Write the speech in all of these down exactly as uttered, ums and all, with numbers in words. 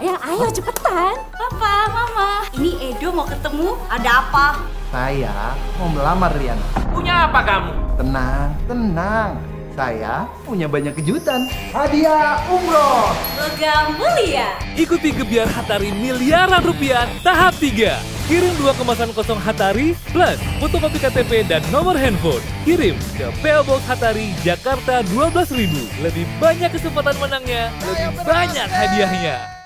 Ya, ayo cepetan. Papa, Mama. Ini Edo mau ketemu. Ada apa? Saya mau melamar Riana. Punya apa kamu? Tenang, tenang. Saya punya banyak kejutan. Hadiah umroh. Logam mulia. Ikuti Gebyar Hatari Miliaran Rupiah tahap tiga. Kirim dua kemasan kosong Hatari plus fotokopi K T P dan nomor handphone. Kirim ke P O Box Hatari, Jakarta dua belas ribu. Lebih banyak kesempatan menangnya, lebih banyak hadiahnya.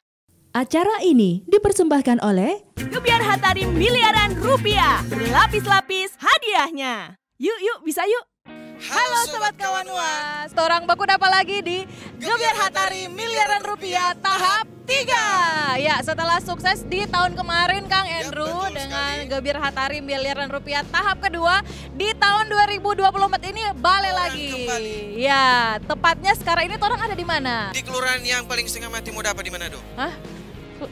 Acara ini dipersembahkan oleh Gebyar Hatari Miliaran Rupiah, berlapis-lapis hadiahnya. Yuk, yuk, bisa yuk. Halo Sobat Kawan Was, torang baku dapa lagi di Gebyar Hatari Miliaran Rupiah tahap tiga. Ya, setelah sukses di tahun kemarin, Kang Andrew, dengan Gebyar Hatari Miliaran Rupiah tahap kedua, di tahun dua ribu dua puluh empat ini bale lagi. Ya, tepatnya sekarang ini torang ada di mana? Di kelurahan yang paling setengah mati mau dapat di mana, Do? Hah?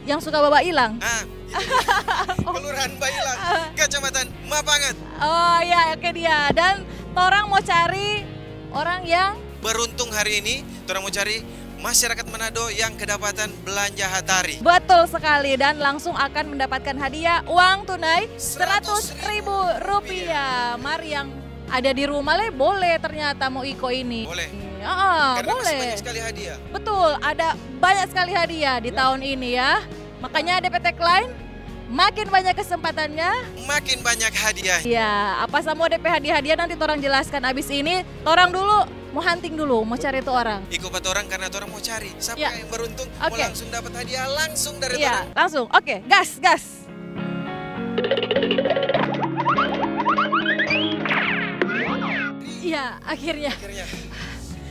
Yang suka bawa ilang? Ah, itu. Kelurahan Bailang, Kecamatan Mapangan. Oh ya, oke dia. Dan torang mau cari orang yang beruntung hari ini, torang mau cari masyarakat Manado yang kedapatan belanja hatari. Betul sekali, dan langsung akan mendapatkan hadiah uang tunai seratus ribu rupiah. Mari yang ada di rumah le, boleh ternyata mau iko ini. Boleh. Heeh, karena masih boleh. Banyak sekali hadiah. Betul, ada banyak sekali hadiah di tahun ini ya. Makanya D P T Klein, makin banyak kesempatannya, makin banyak hadiah. Ya, apa samo D P hadiah-hadiah nanti torang jelaskan abis ini. Torang dulu mau hunting dulu, mau cari tu orang. Iko pa torang karena torang mau cari siapa yang beruntung, mau langsung dapat hadiah langsung dari torang. Iya, langsung. Oke, gas, gas. Iya, akhirnya. Akhirnya.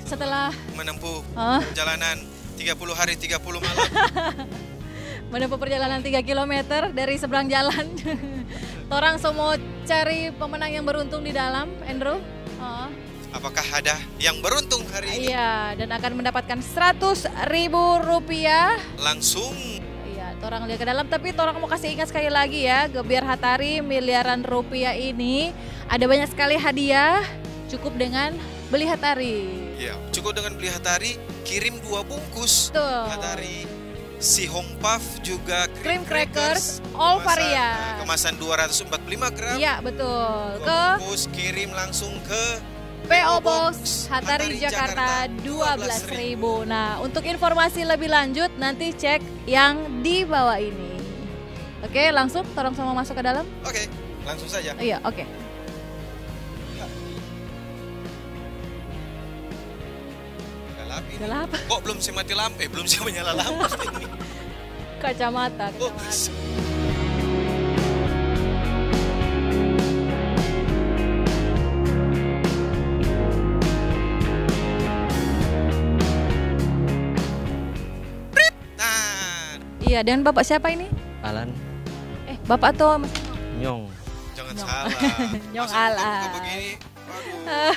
Setelah menempuh perjalanan tiga puluh hari, tiga puluh malam. Menempuh perjalanan tiga kilometer dari seberang jalan. Torang so mo cari pemenang yang beruntung di dalam, Andrew. Oh. Apakah ada yang beruntung hari ini? Iya, dan akan mendapatkan seratus ribu rupiah. Langsung. Iya, torang lia ke dalam, tapi torang mo kasi ingat sekali lagi ya, Gebyar Hatari Miliaran Rupiah ini ada banyak sekali hadiah, cukup dengan beli hatari. Iya, cukup dengan beli hatari, kirim dua bungkus hatari. Sihong Puff, juga Cream Crackers, all varian. Kemasan dua ratus empat puluh lima gram. Iya, betul. Dua bungkus, kirim langsung ke P O Box Hatari, Jakarta dua belas ribu. Nah, untuk informasi lebih lanjut nanti cek yang di bawah ini. Oke, langsung torang sama masuk ke dalam. Oke, langsung saja. Iya, oke. Gelap ini. Gelap. Kok belum se mati lampu? Eh, belum se menyala lampu ini. Kacamata, kacamata. Iya, dengan Bapak siapa ini? Alan. Eh, Bapak atau Mas? Nyong. Jangan salah. Nyong Alan. Begini. Waduh.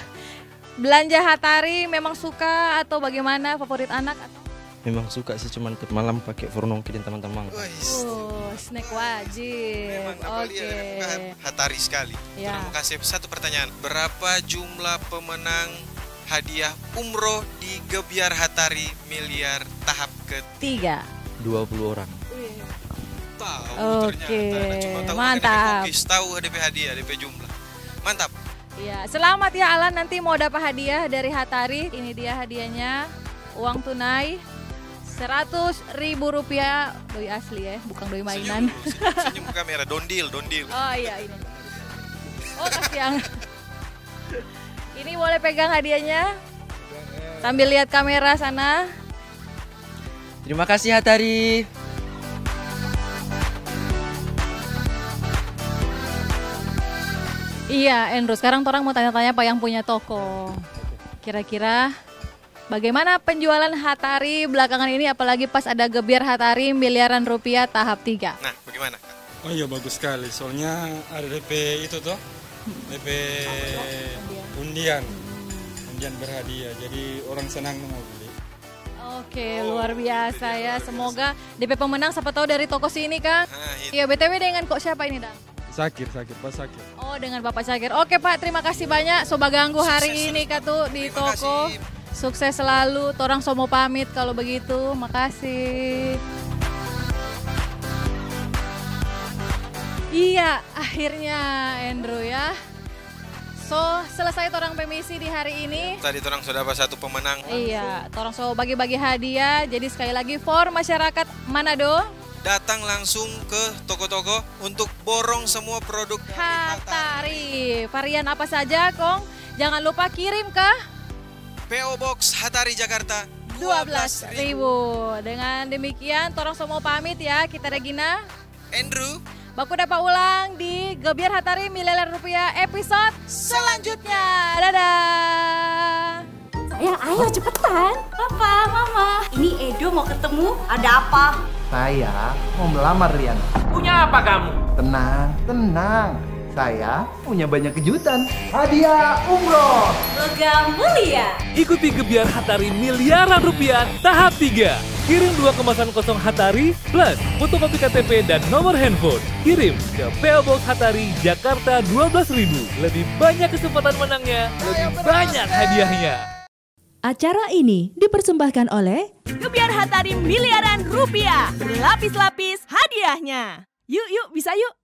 Belanja hatari memang suka atau bagaimana, favorit anak atau? Memang suka sih, cuman tiap malam pake for nongki deng tamang-tamang. Wis. Oh, snack wajib. Memang, apalagi ada yang buka hatari sekali. Ya. Torang mo kase satu pertanyaan. Berapa jumlah pemenang hadiah umroh di Gebyar Hatari Miliar tahap ketiga? Tiga. Dua puluh orang. Wih. Tahu ternyata. Oke, mantap. Tahu ada depe kokis, tahu ada depe hadiah, depe jumlah. Mantap. Iya, selamat ya Alan, nanti mau dapat hadiah dari Hatari. Ini dia hadiahnya, uang tunai seratus ribu rupiah. Doi asli ya, bukan doi mainan. Senyum dulu, senyum, senyum ke kamera, don't deal, don't deal. Oh iya, ini. Oh, kasihan. Ini boleh pegang hadiahnya. Sambil lihat kamera sana. Terima kasih, Hatari. Iya, Andrew. Sekarang torang mau tanya-tanya pa yang punya toko. Kira-kira bagaimana penjualan Hatari belakangan ini, apalagi pas ada Gebyar Hatari miliaran rupiah tahap tiga? Nah, bagaimana, Kak? Oh iya, bagus sekali. Soalnya ada depe itu toh, depe undian. Undian berhadiah. Jadi orang senang mau beli. Oke, luar biasa ya. Semoga depe pemenang, siapa tahu dari toko sini, Kang. Iya, B T W dengan kok siapa ini, Dang? Sakir, Sakir, Pak Sakir. Oh, dengan Bapak Sakir. Oke, Pak, terima kasih banyak so baganggu hari ini, Katu, di toko. Sukses selalu. Torang so mo pamit kalau begitu. Makasih. Iya, akhirnya Andrew ya. So, selesai torang pe misi di hari ini. Tadi torang so dapa satu pemenang. Iya, torang so bagi-bagi hadiah. Jadi sekali lagi for masyarakat Manado. Datang langsung ke toko-toko untuk borong semua produk dari Hatari. Varian apa saja, kong jangan lupa kirim ke P O Box Hatari, Jakarta. Dua belas ribu. Dengan demikian, torang so mau pamit ya, kita Regina. Andrew. Baku dapa ulang di Gebyar Hatari Miliaran Rupiah episode selanjutnya. Dadah. Sayang, ayo cepetan. Papa, Mama, ini Edo mau ketemu. Ada apa? Saya mau melamar Riana. Punya apa kamu? Tenang, tenang. Saya punya banyak kejutan. Hadiah umroh. Logam mulia. Ikuti Gebyar Hatari Miliaran Rupiah tahap tiga. Kirim dua kemasan kosong Hatari plus fotokopi K T P dan nomor handphone. Kirim ke P O Box Hatari, Jakarta dua belas ribu. Lebih banyak kesempatan menangnya, lebih banyak hadiahnya. Acara ini dipersembahkan oleh Gebyar Hatari Miliaran Rupiah, berlapis-lapis hadiahnya. Yuk, yuk, bisa yuk.